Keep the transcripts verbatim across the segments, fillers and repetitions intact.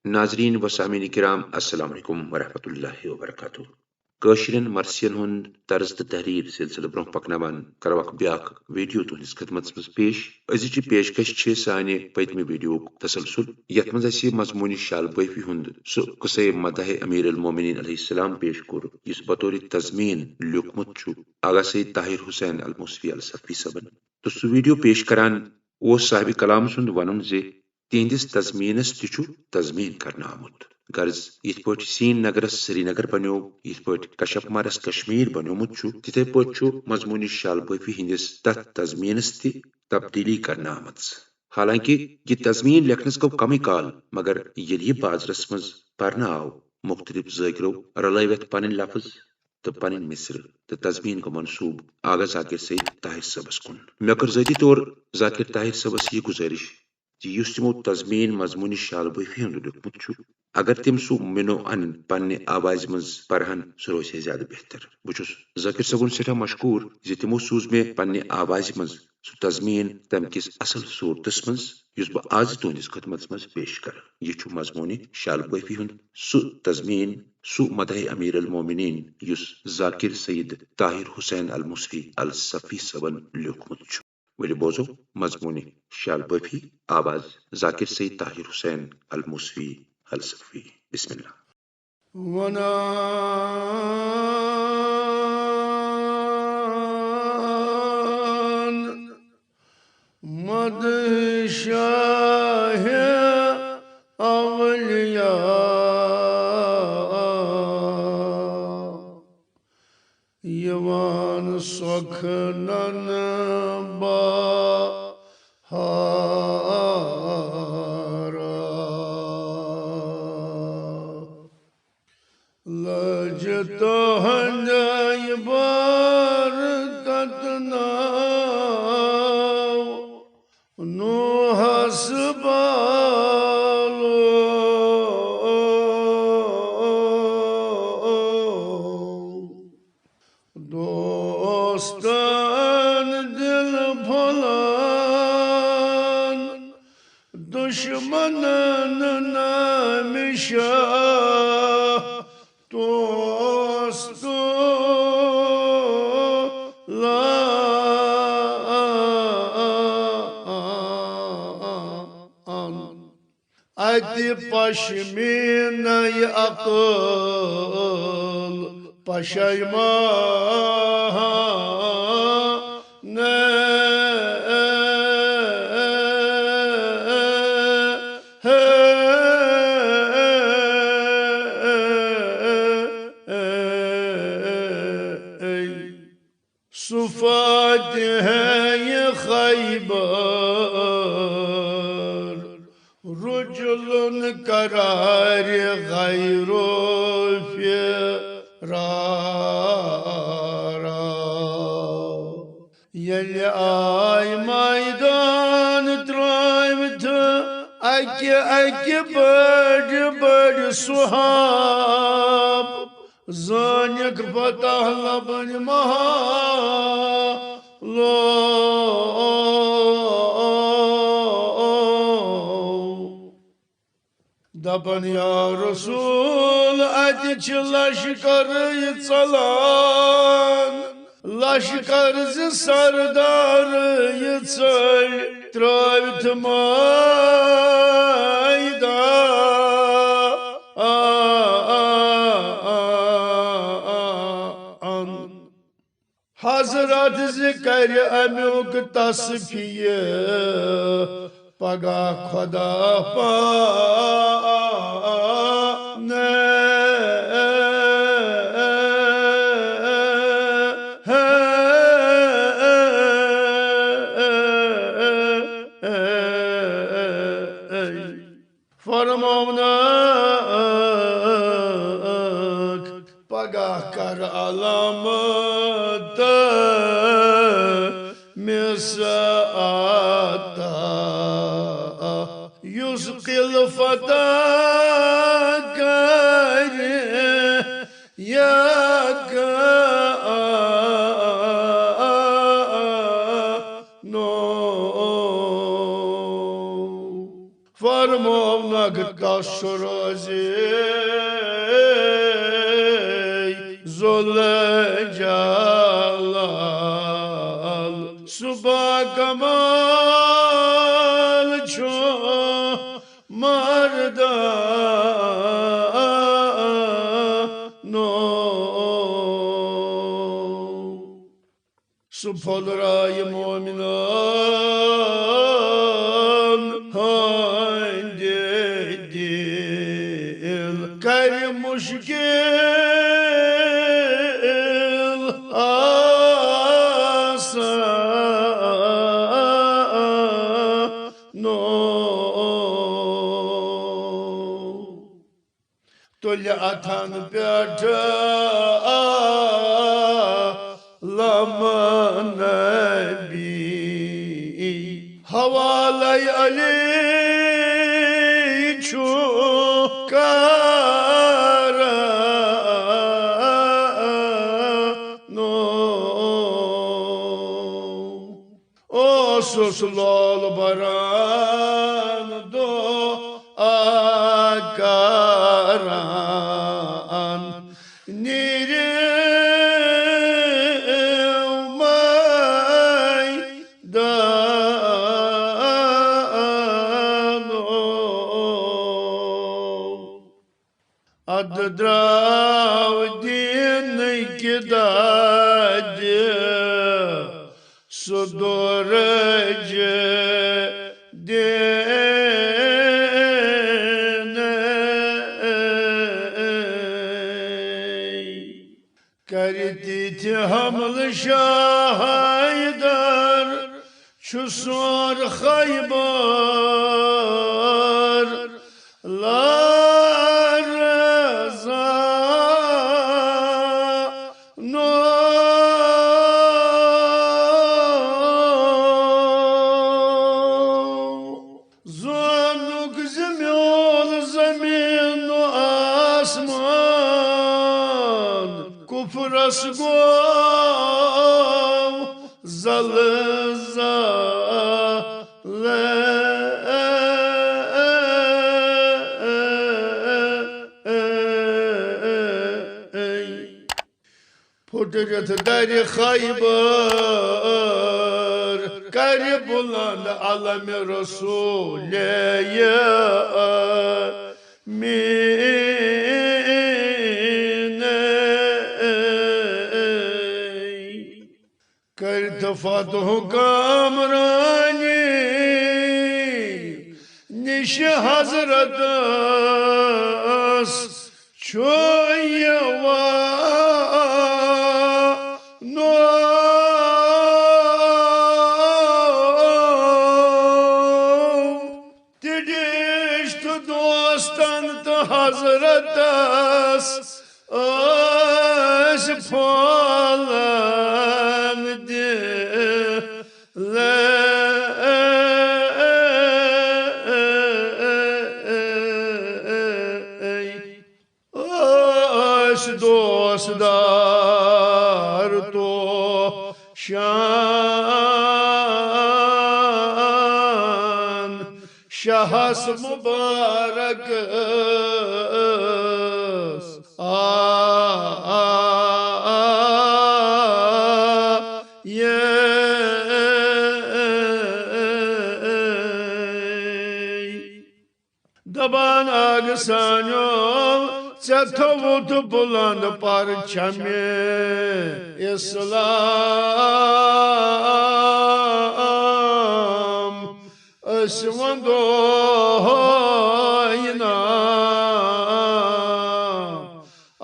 ناظرین و سامعین کرام، السلام علیکم ورحمۃ اللہ وبرکاتہ۔ کٲشرٮ۪ن مرثین ہُنٛد طرز تہٕ تحریر سلسلہٕ برونٛہہ پکناوان کرو اکھ بیاکھ ویڈیو تُہنٛدِس خدمتس منٛز پیش۔ أزِچ یہِ پیشکش چھِ سانہِ پٔتمہِ ویڈیوُک تسلسل، یتھ منٛز اسہِ مضموٗنِ شال بٲفی ہُنٛد سُہ قصے مداح امیر المومنین علیہ السلام پیش کوٚر، یُس بطور تضمین لیوٗکھمُت چھُ آغا سید طاہر حسین الموسوی الصفوی صٲبن۔ تہٕ سُہ ویڈیو پیش کران اوس صاحب کلام سُنٛد ونُن زِ تِہنٛدِس تضمینس تہِ چھُ تضمین کرنہٕ آمُت۔ غرض، یِتھ پٲٹھۍ سین نگرس سرینگر بنیوو، یِتھ پٲٹھۍ کشف مارس کشمیر بنیومُت چھُ، تِتھے پٲٹھۍ چھُ مضموٗنِ شال بٲفی ہٕنٛدِس تتھ تضمینس تہِ تبدیلی کرنہٕ آمٕژ۔ حالانکہ یہِ تضمین لیکھنس گوٚو کمٕے کال، مگر ییٚلہِ یہِ بازرس منٛز پرنہٕ آو، مختلف ذٲکرو رلٲوتھ پنٕنۍ لفظ تہٕ پنٕنۍ مصرٕ، تہٕ تضمین گوٚو منسوب آغا ذاکر سید طاہر صٲبس کُن۔ مےٚ کٔر ذٲتی طور ذاکر طاہر صٲبس یہِ گزٲرش زِ یُس تِمو تضمین مضموٗنِ شال بٲفی ہُنٛد لیوٗکھمُت چھُ، اگر تِم سُہ مِنو ان پننہِ آوازِ منٛز پرہن، سُہ روزِ ہے زیادٕ بہتر۔ بہٕ چھُس ذاکر صٲبُن سٮ۪ٹھاہ مشکوٗر زِ تِمو سوٗز مےٚ پننہِ آوازِ منٛز سُہ تضمین تمہِ کِس اصل صوٗرتس منٛز، یُس بہٕ از تُہنٛدِس خدمتس منٛز پیش کرٕ۔ یہِ چھُ مضموٗنِ شال بٲفی ہُنٛد سُہ تضمین، سُہ مداح امیر المومنین، یُس ذاکر سید طاہر حسین الموسوی الصفوی صٲبن لیوٗکھمُت چھُ۔ ؤلِو بوزو مضموٗنِ شال بٲفی، آواز ذاکر سید طاہر حسین الموسوی الصفوی۔ بسم اللہ۔ ونان مدح شاہ اولیاء، یوان سخنن بہارا۔ لج تہنٛدِ برکت ناو نوحس بالو۔ دوستن دل پھۄلان، دشمنن نامہِ شاہ توس تو لان۔ اتہِ پشمینَے عقل پشیمان۔ سُہ فاتحِ خیبر، رُجلُن قرارِ غیرو فرارا۔ ییٚلہِ آے مٲدان ترٛٲوِتھ اَکہِ اَکہِ بٔڑۍ بٔڑۍ صحاب، زٲنِکھ فتح لبن محالو۔ دپن یا رسول، اتہِ چھِ لشکر یہِ ژلان، لشکر زِ سردار یہِ ژٔلۍ ترٛٲوِتھ مٲدان۔ حضرت زِ کرِ امیُک تصفیہ پگاہ خدا پانے۔ فرماونکھ پگاہ کر علامت مس عطا، یُس قلعہ فتح کرِ یک نو۔ فرمونکھ تس روزِ ذوالجلال، سُہ باکمال چھُ مردانو۔ سُہ پھۄلرایہِ مومنن ہٕنٛدِ دِل، کرِ مشکل آسانو۔ تُلہِ اَتھن پٮ۪ٹھ عالم نبی، حوالے علی چھُ کرانو۔ اوسُس لول بران دعا کران، نیٖرِو مٲدانو۔ ادٕ درٛاو دیٖنٕکۍ دادِ سُہ دورٕج دیٖنٕے۔ کرِ تِتھِ حملہٕ شاہ حیدر، چھُ سور خیبر لرزانو۔ زانُکھ زِ میون زمین و آسمان کفرس گوٚو زلزلہٕ۔ پھُٹرِتھ درِ خیبر، کرِ بلند علم رسول مین۔ کرِ تہٕ فتح کامرانی نِش حضرتس چھُ یِوان نو۔ تہِ ڈِشت دوستن تہٕ حضرتس ٲسۍ پھۄلن دِلے۔ ٲسۍ دوست دار تو شان شاہس مبارکس۔ آ، آ، آ، یے۔ دپان آگہٕ سانیو، ژےٚ تھوٚوُتھ بُلند پرچمِ اسلام۔ أسۍ ونٛدو ہٲیِنا۔ آ،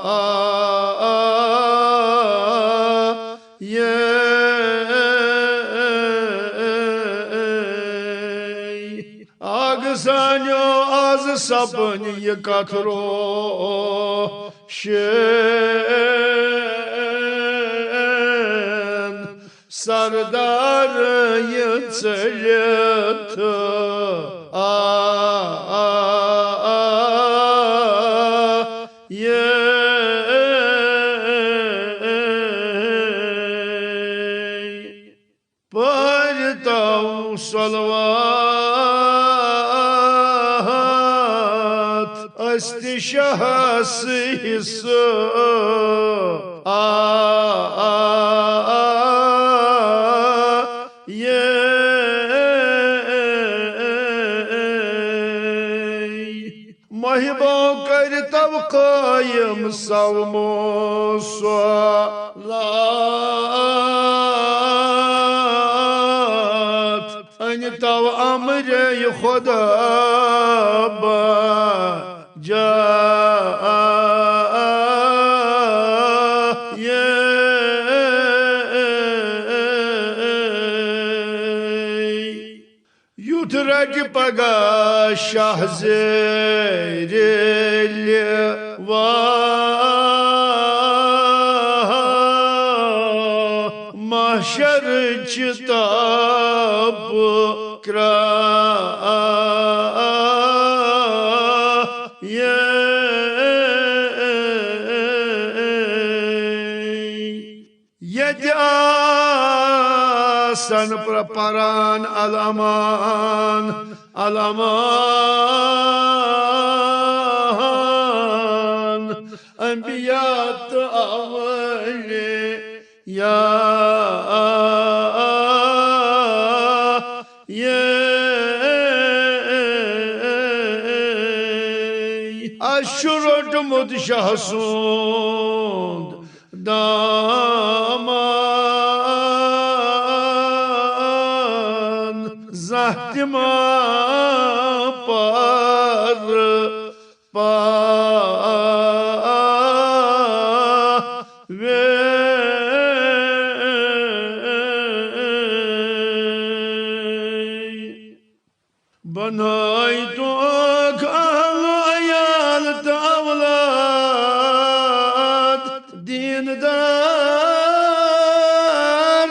آ، آ، یے۔ آگہٕ سانیو، از سپٕنۍ یہِ کتھ روشن، سردار یہِ ژٔلِتھ۔ آ، آ، آ، آ، یے۔ پٔرۍتو صلوات۔ است شہس حصہٕ آ، آ، آ، یے۔ محبو کر تو قائم سومو صلات۔ أنۍ تو امر خدا با جا، یُتھ رٹہِ پگاہ شاہ زیرِ لوا۔ محشر چہِ تاپہٕ کرٛاہ یے۔ ییٚتہِ آسن پر-، پران الامان، الامان، انبیاء تہٕ اولیاء۔ اَسہِ چھُ روٚٹمُت شاہ سُنٛد دامان، زانٛہہ تہِ ما پَرٕ پاوے۔ بنٲیتُکھ اہل عیال تہٕ اولاد دیندار۔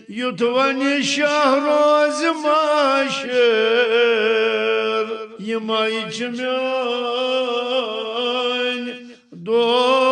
یُتھ وۄنۍ شاہ روزِ معاشر، یِمے چھِ میٲنۍ دوست۔